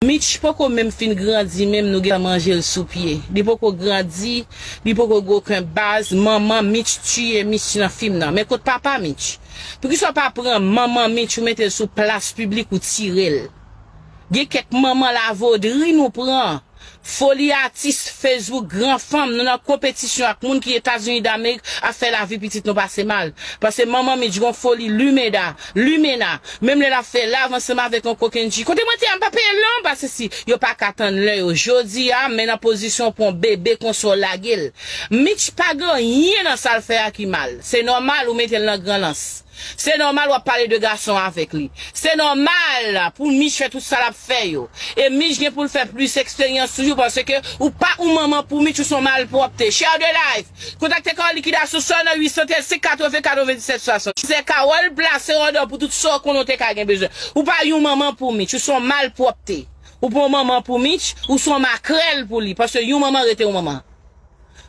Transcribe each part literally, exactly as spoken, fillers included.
Mitch poko menm fin grandi menm nou gentan manje l sou pye. Li poko grandi, li poko gen okenn baz, manman Mitch tiye Mitch nan fim nan. Men kot papa Mitch? Poukisa w pa pran manman Mitch ou mete l sou plas piblik ou tire l? Gen kèk manman lavodri nou pran. Foli atis Facebook gran fanm nou nan konpetisyon ak moun ki Etazini Damerik ap fè lavi pitit nou pase mal. Paske manman Mitch gon foli limena, limena. Menm lè l ap fè lav ansanm avèk yon kokenji. Kote mwen te a m pa peye l non, paske si yo pa ka tann lè yo. Jodi a, men nan pozisyon pou yon bebe konsa w lage l. Mitch pa gen anyen nan sa l fè a ki mal. Se nòmal ou mete l nan gran lans. Se nòmal w ap pale de gason avèk li. Se nòmal pou Mitch fè tout sa l ap fè yo. E Mitch gen pou l fè plis eksperyans toujou paske ou pa yon manman pou Mitch, ou se yon malpwòpte. Share the life. Kontakte Kawòl Likidasyon sou nan uit san trèz senk katreven katrevendiset swasant. Se Kawòl plase òdè w pou tout sa w konnen w te ka gen bezwen. Ou pa yon manman pou Mitch, ou se yon malpwòpte. Ou pa yon manman pou Mitch, ou se yon makrèl pou li. Paske yon manman rete yon manman.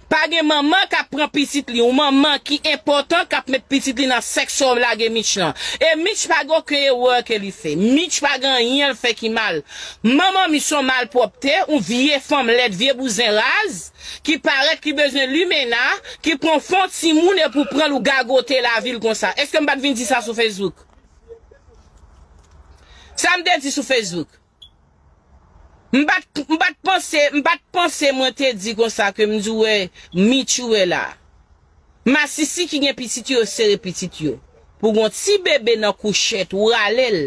Pa gen manman k ap pran pitit li, yon manman ki enpòtan k ap met pitit li nan sèks w lage Mitch lan. E Mitch pa gen okenn erè ke li fè. Mitch pa gen anyen l fè ki mal. Manman Mitch se yon malpwòpte, yon vye fanm lèd, vye bouzen raz, ki parèt ki bezwen limena, ki pran fon timoun e pou pran l ou gagote lavi l konsa. Èske m pa t vin di sa sou Facebook? Sa m te di sou Facebook? M pa t, m pa t panse, m pa t panse mwen te di konsa ke m di w wè Mitch ou wè la. Masisi ki gen pitit yo, sere pitit yo. Pou gon ti bebe nan kouchèt, ou rale l.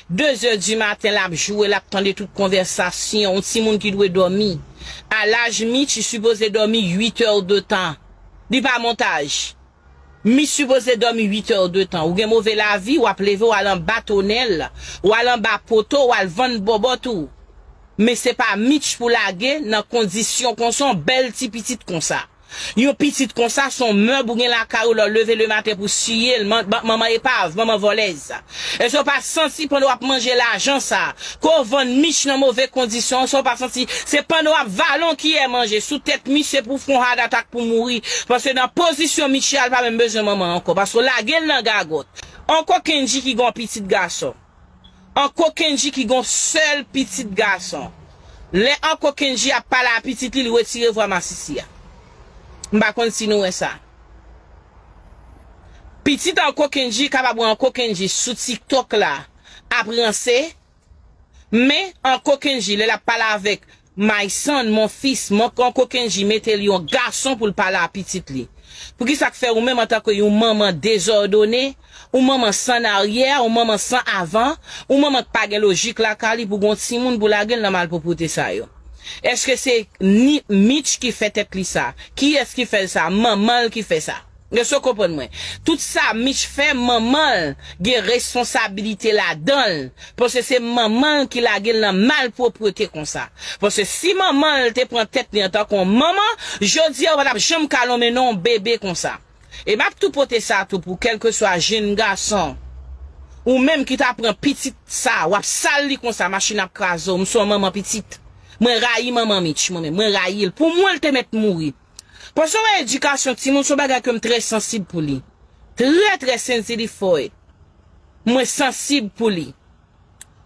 De zè di maten, l ap joure, l ap tande tout konvèsasyon. Yon timoun ki dwe dòmi. A laj Mitch, li sipoze dòmi uit è de tan. Li pa montaj. Mitch sipoze dòmi uit è de tan. Ou gen move lavi, w ap leve, w al anba tonèl, w al anba poto, w al vann bòbòt ou. Men se pa Mitch pou lage nan kondisyon konsa, yon bèl ti pitit konsa. Yon pitit konsa, se yon mèb ou gen lakay ou, lè w leve lematen pou siye l, man-, ba-, manman epav, manman vòlèz. Èske w pa santi pandan w ap manje lajan sa, ke w vann Mitch nan move kondisyon, èske w pa santi se pandan w ap vale yon kiyè manje sou tèt Mitch, se pou w fè yon heart attack pou w mouri. Paske nan pozisyon Mitch ye a, l pa menm bezwen manman ankò, paske w lage l nan gagòt. Uncle Kendji ki gen yon pitit gason. Uncle Kendji ki gen yon sèl pitit gason. Lè Uncle Kendji ap pale a pitit li, li retire vwa masisi a. M pa konn si nou wè sa. Pitit Uncle Kendji kapab wè Uncle Kendji sou TikTok la ap ranse, men Uncle Kendji, lè l ap pale avèk my son, mon fils, mon Uncle Kendji mete l yon gason pou l pale a pitit li. Poukisa k fè ou menm antanke yon manman dezòdone, yon manman san aryè, yon manman san avan, yon manman k pa gen lojik lakay li pou gon timoun pou lage l nan malpwoprete sa yo? Èske se ni Mitch ki fè tèt li sa? Kiyès ki fè l sa? Manman l ki fè sa? Èske w konprann mwen? Tout sa Mitch fè, manman l gen responsabilite ladan l. Paske se manman l ki lage l nan malpwoprete konsa. Paske si manman l te pran tèt li antanke yon manman, jodi a ou pa t ap janm ka lonmen non yon bebe konsa. E m ap tou pote sa tou pou kèlkeswa jenn gason, ou menm ki ta pran pitit sa, w ap sal li konsa, machin ap kraze w, m se yon manman pitit. Mwen rayi manman Mitch, mwen menm, mwen rayi l. Pou mwen, l te mèt mouri. Paske yon edikasyon timoun se yon bagay ke m trè sansib pou li. Trè, trè sensitive for it. Mwen sansib pou li.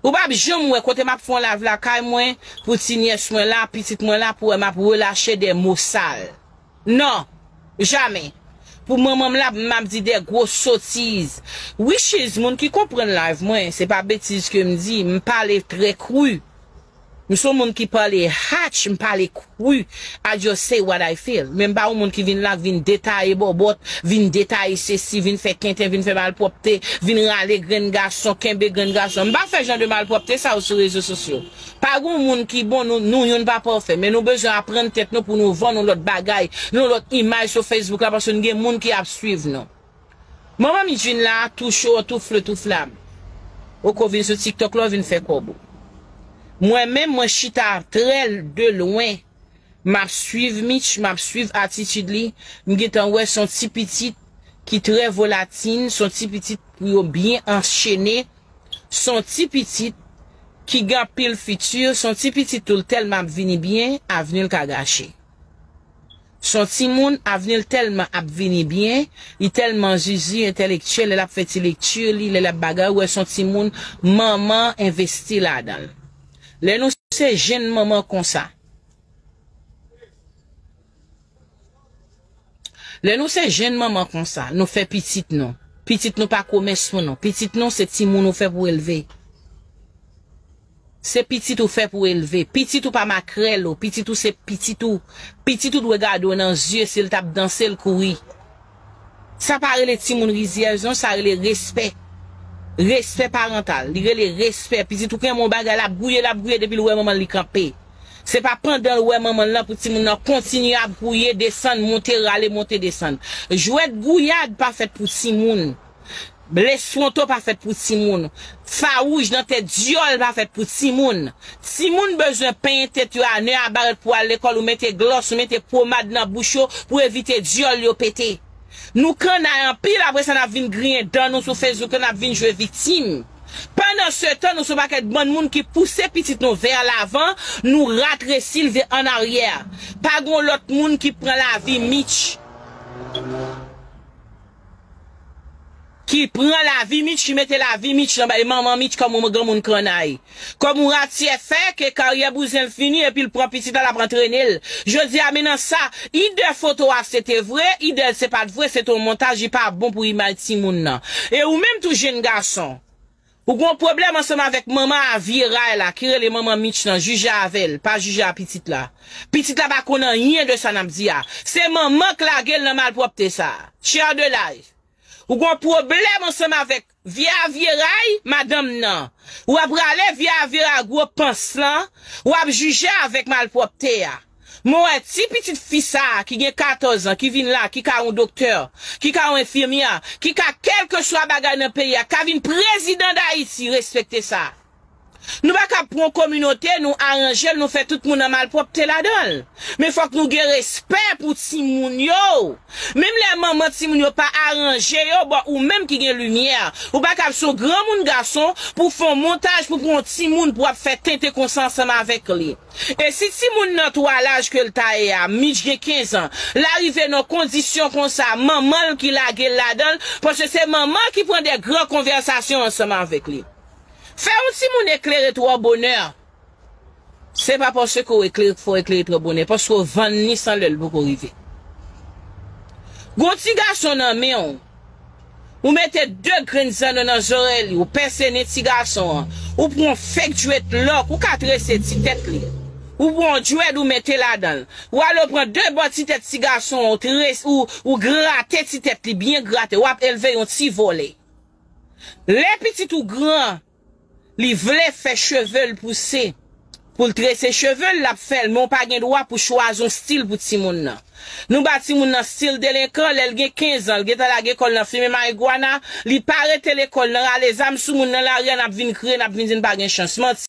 Ou p ap janm wè kote m ap fè yon live lakay mwen, pou ti nyès mwen la, pitit mwen la, pou wè m ap relache de mo sal. Non. Jamè. Pou manman m la, m ap di de gwo sotiz. Which is, moun ki konprann live mwen, se pa betiz ke m di, m pale trè kri. M se yon moun ki pale hatch, m pale kri. I just say what I feel. Men m pa yon moun ki vin la, k vin detaye bòbòt, vin detaye sesi, vin fè kenten, vin fè malpwòpte, vin rale grenn gason, kenbe grenn gason. M pa fè jan de malpwòpte sa yo sou rezo sosyo. Pa gen moun ki bon, nou, nou youn pa pafè, men nou bezwen aprann tèt nou pou nou vann yon lòt bagay, yon lòt imaj sou Facebook la, paske n gen moun ki ap swiv nou. Manman Mitch vin la, tou cho, tou fle, tou flam. Ou ko vin sou TikTok la, w vin fè kòb ou. Mwen menm, mwen chita trè de lwen. M ap swiv Mitch, m ap swiv atitid li. M gentan wè se yon ti pitit ki trè volatil, se yon ti pitit pou yo byen anchene, se yon ti pitit ki gen anpil fiti, se yon ti pitit tou l tèlman ap vini byen, avni l ka gache. Se yon timoun, avni l tèlman ap vini byen, li tèlman zizi, entèlektyèl, lè l ap fè ti lekti li, lè l ap bagay, ou wè se yon timoun, manman envesti ladan l. Lè nou se jenn manman konsa. Lè nou se jenn manman konsa, nou fè pitit nou. Pitit nou pa komès pou nou. Pitit nou se timoun ou fè pou elve. Se pitit ou fè pou elve. Pitit ou pa makrèl ou. Pitit ou se pitit ou. Pitit ou dwe gade w nan zye si l t ap danse l kouri. Sa pa rele timoun rizyèz non, sa rele respè. Respè parantal. Li rele respè. Pitit ou renmen yon bagay, l ap gouye, l ap gouye depi l wè manman l li kanpe. Se pa pandan l wè manman l lan pou timoun nan kontinye ap gouye, desann, monte, rale, monte, desann. Jwèt gouyad pa fèt pou timoun. Leswonto pa fèt pou timoun. Fawouj nan tèt dyòl pa fèt pou timoun. Timoun bezwen penyen tèt yo a nen a barèt pou al lekòl, ou mete glòs, ou mete pwomad nan bouch yo pou evite dyòl yo pete. Nou kannay anpil, apre sa n ap vin griyen dan nou sou Facebook, n ap vin jwe viktim. Pandan se tan, nou se yon pakèt bann moun ki pouse pitit nou vè lavan, nou ratresi l vè an aryè. Pa gen yon lòt moun ki pran lavi Mitch. Ki pran lavi Mitch, ki mete lavi Mitch nan bay manman Mitch kòm yon granmoun kannay. Kòm yon ratyè fè ke karyè bouzen l fini epi l pran pitit la, l ap antrene l. Jodi a, men nan sa, ide foto a se te vre, ide l se pa t vre, se te yon montaj, li pa bon pou imaj timoun nan. E ou menm tou jenn gason, ou gen yon pwoblèm ansanm avèk manman a vye ray la, ki rele manman Mitch lan, jije avè l, pa jije a pitit la. Pitit la pa konn anyen de sa n ap di a. Se manman k lage l nan malpwòpte sa. Share the live. Ou gen yon pwoblèm ansanm avèk vye a vye ray, madanm nan. W ap rale vye a vye ray gwo pans lan, w ap jije avèk malpwòpte a. Mwen wè ti pitit fi sa a ki gen katòz an, ki vin la, ki ka yon doktè, ki ka yon enfimyè, ki ka kèlkeswa bagay nan peyi a, ka vin prezidan Dayiti, respekte sa. Nou pa ka pran kominote, nou aranje l, nou fè tout moun nan malpwòpte ladan l. Men fòk nou gen respè pou timoun yo. Menm lè manman timoun yo pa aranje yo, bon, ou menm ki gen limyè, ou pa ka ap se yon granmoun gason pou fè yon montaj pou pran yon timoun pou ap fè tenten konsa ansanm avèk li. E si timoun nan tou a laj ke l ta ye a, Mitch gen kenz an, l arive nan kondisyon konsa, manman l ki lage l ladan l, paske se manman ki pran de gran konvèsasyon ansanm avèk li. Fè yon timoun eklere twò bonè. Se pa paske w eklere, fò w eklere twò bonè, paske w vann li san lè l poko rive. Gon ti gason nan men w, ou mete de grenn zanno nan zòrèy li, ou pèse nen ti gason an, ou pran fake dreadlock, ou ka trese ti tèt li. Ou pran dread, ou mete ladan l. Ou ale, ou pran de bò ti tèt ti gason an, ou trese, ou, ou grate ti tèt li, byen grate, w ap elve yon ti vòlè. Lè pitit ou gran, li vle fè cheve l pouse. Pou l trese cheve l, l ap fè l, men w pa gen dwa pou chwazi yon stil pou timoun nan. Nou ba timoun nan stil delenkan, lè l gen kenz an, l gentan lage kò l nan fimen marigwana, li pa rete lekòl, nan rale zam sou moun nan lari a, n ap vin kriye, n ap vin di n pa gen chans. Manti.